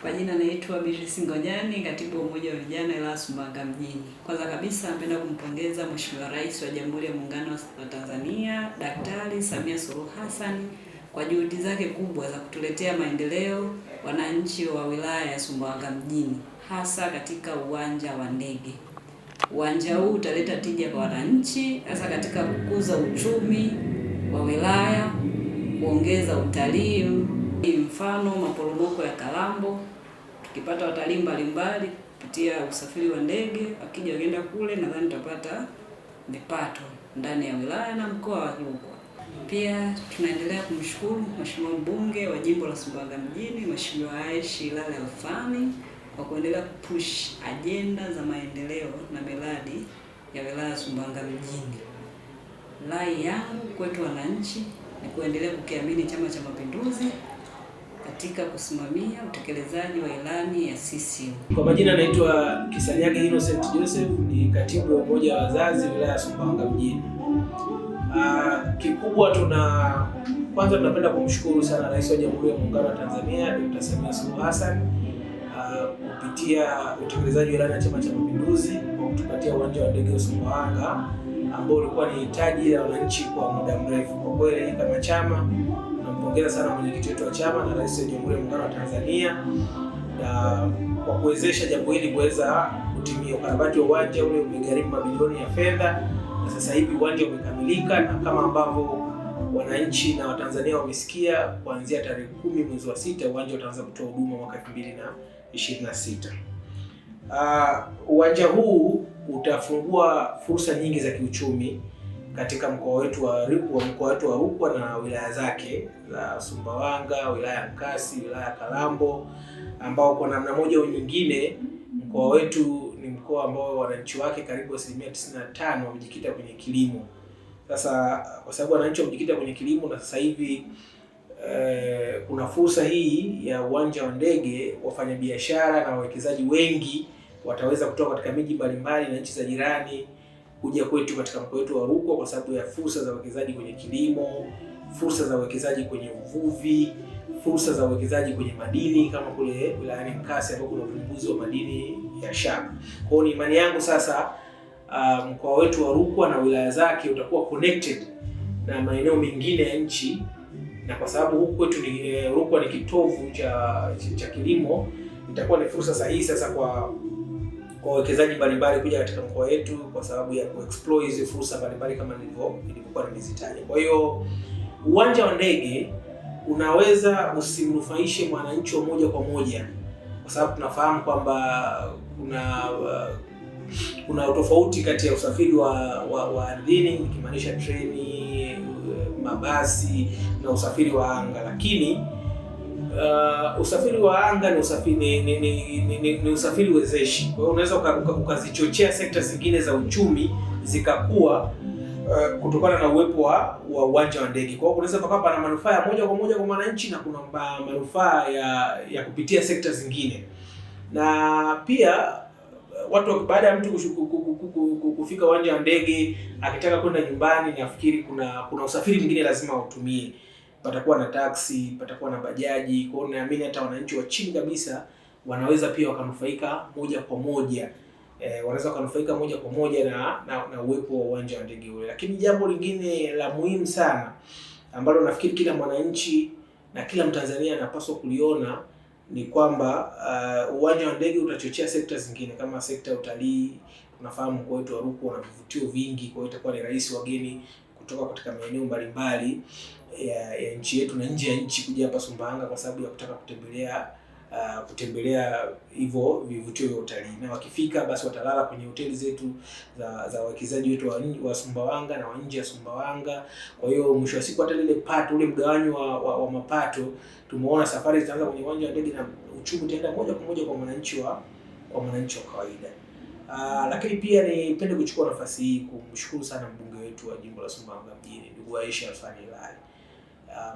Kwa jina naitwa Beatrice Ngonyani, katibu wa Umoja wa Vijana wilaya Sumbawanga mjini. Kwanza kabisa napenda kumpongeza Mheshimiwa Rais wa Jamhuri ya Muungano wa Tanzania, Daktari Samia Suluhu Hassan kwa juhudi zake kubwa za kutuletea maendeleo wananchi wa wilaya ya Sumbawanga mjini, hasa katika uwanja wa ndege. Uwanja huu utaleta tija kwa wananchi, hasa katika kukuza uchumi wa wilaya, kuongeza utalii, mfano maporomoko ya Kalambo tukipata watalii mbalimbali kupitia usafiri wa ndege, wakija wakienda kule, nadhani tutapata vipato ndani ya wilaya na mkoa wa Rukwa. Pia tunaendelea kumshukuru Mheshimiwa mbunge wa jimbo la Sumbawanga mjini, Mheshimiwa Aishi Hilali Alfani kwa kuendelea kupush ajenda za maendeleo na miradi ya wilaya ya Sumbawanga mjini. Rai yangu kwetu wananchi ni kuendelea kukiamini Chama cha Mapinduzi katika kusimamia utekelezaji wa ilani ya CCM. Kwa majina naitwa Kisanyage Innocent Joseph, ni katibu wa umoja wa wazazi wilaya ya Sumbawanga mjini. Kikubwa kwanza tunapenda kumshukuru sana Rais wa Jamhuri ya Muungano wa Tanzania Dr. Samia Suluhu Hassan kupitia utekelezaji wa ilani ya Chama cha Mapinduzi kwa kutupatia uwanja wa ndege wa Sumbawanga ambao ulikuwa ni hitaji la wananchi kwa muda mrefu. Kwa kweli kama chama tunampongeza sana mwenyekiti wetu wa chama na Rais wa Jamhuri ya Muungano wa Tanzania na kwa kuwezesha jambo hili kuweza kutimia. Ukarabati wa uwanja ule umegharimu mabilioni ya fedha na sasa hivi uwanja umekamilika, na kama ambavyo wananchi na Watanzania wamesikia, kuanzia tarehe 10 mwezi wa 6 uwanja utaanza kutoa huduma mwaka 2026. Uwanja huu utafungua fursa nyingi za kiuchumi katika mkoa wetu wa Rukwa na wilaya zake za Sumbawanga, wilaya ya Nkasi, wilaya ya Kalambo, ambao kwa namna moja au nyingine mkoa wetu ni mkoa ambao wananchi wake karibu 95% wamejikita kwenye kilimo. Sasa kwa sababu wananchi wamejikita kwenye kilimo na sasa hivi kuna fursa hii ya uwanja wa ndege, wafanyabiashara na wawekezaji wengi wataweza kutoka katika miji mbalimbali na nchi za jirani kuja kwetu katika mkoa wetu wa Rukwa kwa sababu ya fursa za uwekezaji kwenye kilimo, fursa za uwekezaji kwenye uvuvi, fursa za uwekezaji kwenye madini kama kule wilayani Nkasi ambapo kuna uvumbuzi wa madini ya shaba. Kwa hiyo ni imani yangu sasa mkoa wetu wa Rukwa na wilaya zake utakuwa connected na maeneo mengine ya nchi, na kwa sababu huku kwetu ni Rukwa ni kitovu cha kilimo, itakuwa ni fursa sahihi sasa kwa wawekezaji mbalimbali kuja katika mkoa wetu kwa sababu ya kuexplore hizi fursa mbalimbali kama nilivyokuwa nimezitaja. Kwa hiyo uwanja wa ndege unaweza usimnufaishe mwananchi wa moja kwa moja, kwa sababu tunafahamu kwamba kuna utofauti kati ya usafiri wa ardhini nikimaanisha treni, mabasi na usafiri wa anga, lakini usafiri wa anga ni usafiri ni usafiri wezeshi. Kwa hiyo unaweza ukazichochea sekta zingine za uchumi zikakua kutokana na uwepo wa uwanja wa ndege. Kwa hiyo unaweza pakawa pana manufaa ya moja kwa moja kwa mwananchi na kuna manufaa ya kupitia sekta zingine, na pia watu baada ya mtu kufika uwanja wa ndege akitaka kwenda nyumbani, nafikiri kuna usafiri mwingine lazima autumie. Patakuwa na taksi, patakuwa na bajaji. Kwa hiyo naamini hata wananchi wa chini kabisa wanaweza pia wakanufaika moja kwa moja wanaweza wakanufaika moja kwa moja na uwepo wa uwanja wa ndege ule. Lakini jambo lingine la muhimu sana ambalo nafikiri kila mwananchi na kila Mtanzania anapaswa kuliona ni kwamba uwanja wa ndege utachochea sekta zingine kama sekta ya utalii. Tunafahamu mkoa wetu wa Rukwa una vivutio vingi, kwa hiyo itakuwa ni rahisi wageni kutoka katika maeneo mbalimbali ya nchi yetu na nje ya nchi kuja hapa Sumbawanga kwa sababu ya kutaka kutembelea hivyo vivutio vya utalii, na wakifika basi watalala kwenye hoteli zetu za wawekezaji wetu wa Sumbawanga na wa nje ya Sumbawanga. Kwa hiyo mwisho wa siku hata lile pato, ule mgawanyo wa mapato, tumeona safari zitaanza kwenye uwanja wa ndege na uchumi utaenda moja kwa moja kwa mwananchi wa kawaida. Lakini pia nipende kuchukua nafasi hii kumshukuru sana mbunge wetu wa jimbo la Sumbawanga mjini, ndugu Aisha Alfani Hilali,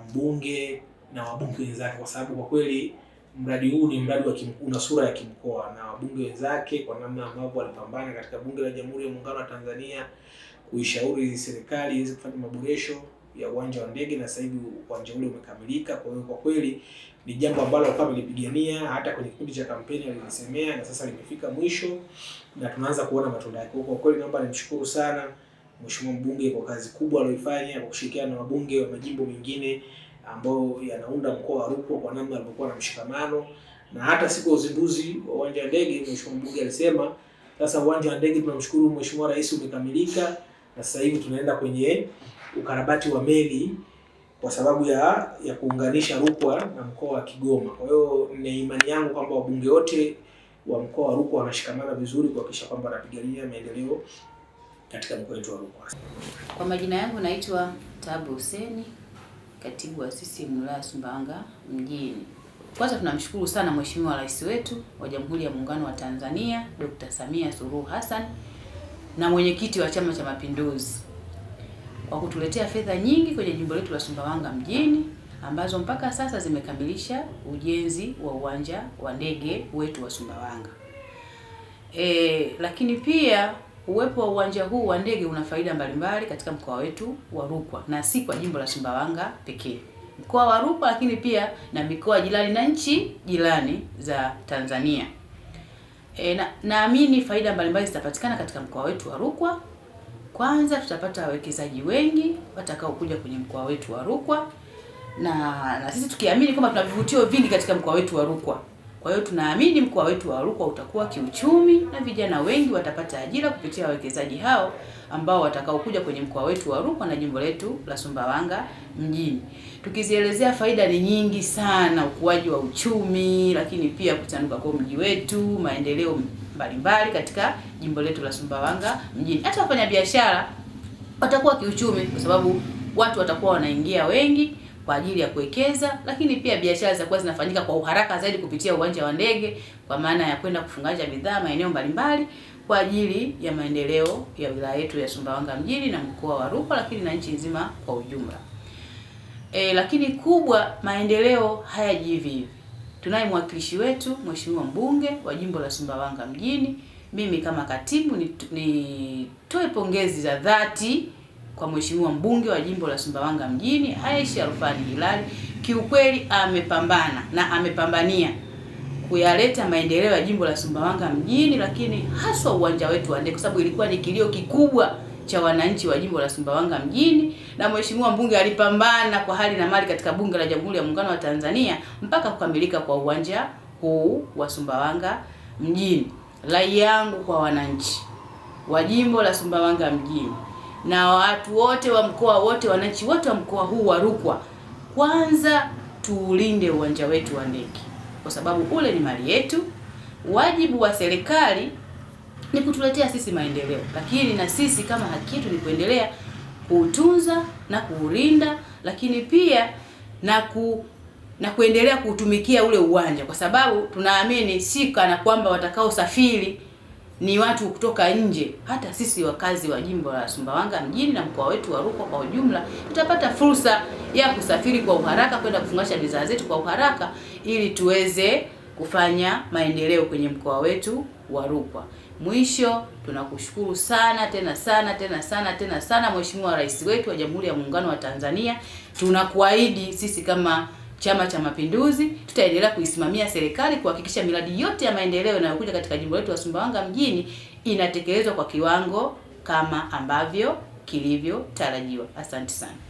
mbunge na wabunge wenzake, kwa sababu kwa kweli mradi huu ni mradi una sura ya kimkoa, na wabunge wenzake kwa namna ambavyo walipambana katika Bunge la Jamhuri ya Muungano wa Tanzania kuishauri serikali iweze kufanya maboresho ya uwanja wa ndege, na sasa hivi uwanja ule umekamilika. Kwa hiyo kwa kweli ni jambo ambalo alikuwa amelipigania hata kwenye kipindi cha kampeni alilisemea, na sasa limefika mwisho na tunaanza kuona matunda yake. Kwa kweli naomba nimshukuru sana Mheshimiwa mbunge kwa kazi kubwa aliyoifanya kwa kushirikiana na wabunge wa majimbo mengine ambao yanaunda mkoa wa Rukwa kwa namna alivyokuwa na mshikamano. Na hata siku ya uzinduzi wa uwanja wa ndege Mheshimiwa mbunge alisema sasa uwanja wa ndege tunamshukuru Mheshimiwa Rais umekamilika, na sasa hivi tunaenda kwenye ukarabati wa meli kwa sababu ya kuunganisha Rukwa na mkoa wa Kigoma. Kwa hiyo ni imani yangu kwamba wabunge wote wa mkoa wa Rukwa wanashikamana vizuri kuhakikisha kwamba wanapigania maendeleo katika mkoa wetu wa Rukwa. Kwa majina yangu naitwa Tabu Huseni, katibu wa CCM wilaya Sumbawanga mjini. Kwanza tunamshukuru sana Mheshimiwa Rais wetu wa Jamhuri ya Muungano wa Tanzania Dr. Samia Suluhu Hassan na mwenyekiti wa Chama cha Mapinduzi kwa kutuletea fedha nyingi kwenye jimbo letu la Sumbawanga mjini ambazo mpaka sasa zimekamilisha ujenzi wa uwanja wa ndege wetu wa Sumbawanga. Lakini pia uwepo wa uwanja huu wa ndege una faida mbalimbali katika mkoa wetu wa Rukwa na si kwa jimbo la Sumbawanga pekee. Mkoa wa Rukwa lakini pia na mikoa jirani na nchi jirani za Tanzania. Naamini faida mbalimbali zitapatikana katika mkoa wetu wa Rukwa. Kwanza tutapata wawekezaji wengi watakaokuja kwenye mkoa wetu wa Rukwa, na sisi tukiamini kwamba tuna vivutio vingi katika mkoa wetu wa Rukwa. Kwa hiyo tunaamini mkoa wetu wa Rukwa utakuwa kiuchumi na vijana wengi watapata ajira kupitia wawekezaji hao ambao watakaokuja kwenye mkoa wetu wa Rukwa na jimbo letu la Sumbawanga mjini. Tukizielezea faida ni nyingi sana, ukuaji wa uchumi, lakini pia kutanuka kwa mji wetu, maendeleo mbalimbali katika jimbo letu la Sumbawanga mjini. Hata wafanyabiashara watakuwa kiuchumi kwa sababu watu watakuwa wanaingia wengi kwa ajili ya kuwekeza, lakini pia biashara zitakuwa zinafanyika kwa uharaka zaidi kupitia uwanja wa ndege, kwa maana ya kwenda kufungasha bidhaa maeneo mbalimbali kwa ajili ya maendeleo ya wilaya yetu ya Sumbawanga mjini na mkoa wa Rukwa, lakini na nchi nzima kwa ujumla. Lakini kubwa, maendeleo hayaji hivi hivi. Tunaye mwakilishi wetu Mheshimiwa mbunge wa jimbo la Sumbawanga mjini. Mimi kama katibu nitoe pongezi za dhati kwa Mheshimiwa mbunge wa jimbo la Sumbawanga mjini Aisha Alfani Hilali. Kiukweli amepambana na amepambania kuyaleta maendeleo ya jimbo la Sumbawanga mjini, lakini haswa uwanja wetu wa ndege, kwa sababu ilikuwa ni kilio kikubwa cha wananchi wa jimbo la Sumbawanga mjini, na Mheshimiwa mbunge alipambana kwa hali na mali katika bunge la Jamhuri ya Muungano wa Tanzania mpaka kukamilika kwa uwanja huu wa Sumbawanga mjini. Rai yangu kwa wananchi wa jimbo la Sumbawanga mjini na watu wote wa mkoa wote, wananchi wote wa mkoa huu wa Rukwa, kwanza tuulinde uwanja wetu wa ndege, kwa sababu ule ni mali yetu. Wajibu wa serikali ni kutuletea sisi maendeleo, lakini na sisi kama haki yetu ni kuendelea kuutunza na kuulinda, lakini pia na kuendelea kuutumikia ule uwanja, kwa sababu tunaamini si kana kwamba watakaosafiri ni watu kutoka nje. Hata sisi wakazi wa jimbo la Sumbawanga mjini na mkoa wetu wa Rukwa kwa ujumla tutapata fursa ya kusafiri kwa uharaka kwenda kufungasha bidhaa zetu kwa uharaka ili tuweze kufanya maendeleo kwenye mkoa wetu wa Rukwa. Mwisho, tunakushukuru sana tena sana tena sana tena sana Mheshimiwa Rais wetu wa Jamhuri ya Muungano wa Tanzania. Tunakuahidi sisi kama Chama cha Mapinduzi tutaendelea kuisimamia serikali kuhakikisha miradi yote ya maendeleo inayokuja katika jimbo letu la Sumbawanga mjini inatekelezwa kwa kiwango kama ambavyo kilivyotarajiwa. Asante sana.